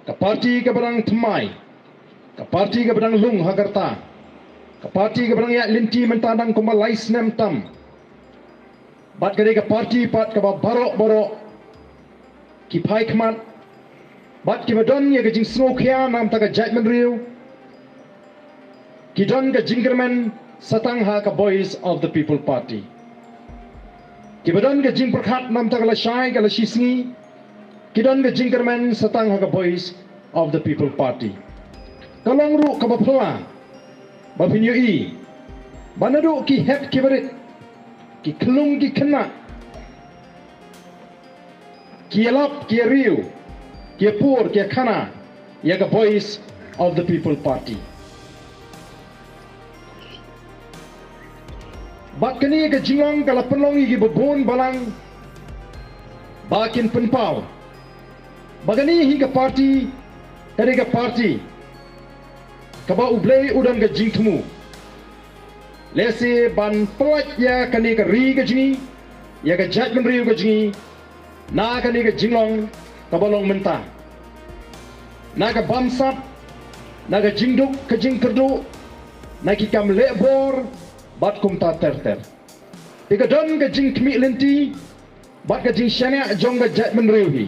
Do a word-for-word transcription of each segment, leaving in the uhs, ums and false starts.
Ka parti kaba dang thymmai, ka parti kaba dang lung ha ka rta, ka parti kaba dang ïaid lynti mynta dang kumba lai snem tam. Bad ka dei ka parti pat kaba baroh baroh ki phai khmat bad kiba don ïa ka jingsngewkhia namar ka jaitbynriew, ki don ka jingkyrmen satang ha ka Voice of the People Party. Kiba don ka jingpyrkhat namar ka lashai ka lashisngi, ki don ka jingkyrmen satang ha ka Voice of the People Party. Ka long ruh kaba phylla ba phin ïohi ba naduh ki hep kiba rit, ki khyllung ki khynnah, ki ïalap ki ïariew, ki ïapur ki ïakhana ïa ka Voice of the People Party. Bad kane ka jinglong ka la pynlong ïa kiba bun balang ba kin pynpaw ba kane hi ka parti ka dei ka parti kaba U Blei u don ka jingthmu. Lehse ban pyllait ïa kane ka ri ka jong ngi, ïa ka jaitbynriew ka jong ngi, na kane ka jinglong kaba long mynta, na ka bamsap, na ka jingduk ka jingkyrduh, na ki kam leh bor bad kumta ter ter. Te ka don ka jingkhmih lynti bad ka jingshaniah jong ka jaitbynriew hi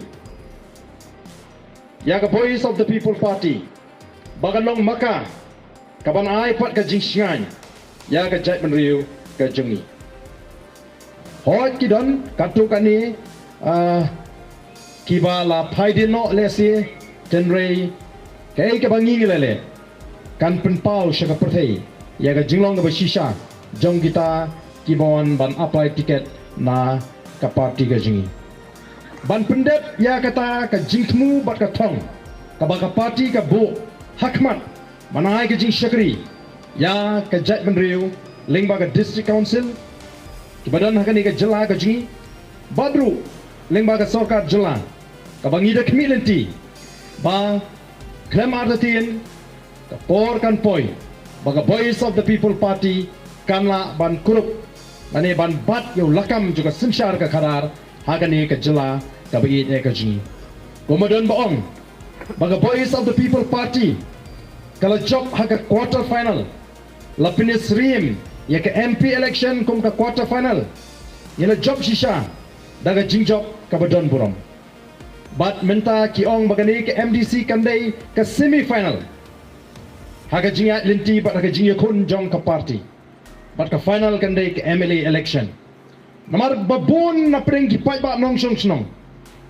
ïa ka Voice of the People Party ba kan long ma ka kaban ai pat ka jingshngaiñ ïa ka jaitbynriew ka jong ngi. Hooid ki don katto katne, ah, kiba la phai dien noh lehse, hynrei kaei kaba ngi ngi la leh kan pynpaw sha ka pyrthei ïa ka jinglong kaba shisha jong kita kiba wan ban apply ticket na ka parti ka jong ngi. Ban pyndep ïa kata ka jingthmu bad ka thong kaba ka parti ka buh ha khmat ban ai ka jingshakri ïa ka jaitbynriew lyngba ka District Council kiba don ha kane ka jylla ka jong ngi, bad ruh lyngba ka sorkar jylla kaba ngi da khmih lynti ba khlem artatien ka por kan poi ba ka Voice of the People Party kan lah ban kurup lane ban bat ïa u lakam jong ka synshar ka khadar ha kane ka jylla kaba ïeit eh ka jong ngi. Kumba don ba ong ba ka Voice of the People Party ka la jop ha ka quarter final, la pynïasyriem ïa ka M P election kum ka quarter final. Ngi la jop shisha da ka jingjop kaba don burom. Bad mynta ki ong ba kane ka M D C kan dei ka semi final ha ka jingïaid lynti bad ha ka jingïakhun jong ka parti. Bad ka final kan dei ka M L A election. Namar ba bun na pdeng ki paidbah nongshong shnong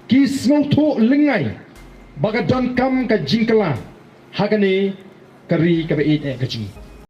ki sngewthuh lyngngai ba ka donkam ka jingkylla ha kane ka ri kaba ïeit eh ka jong ngi.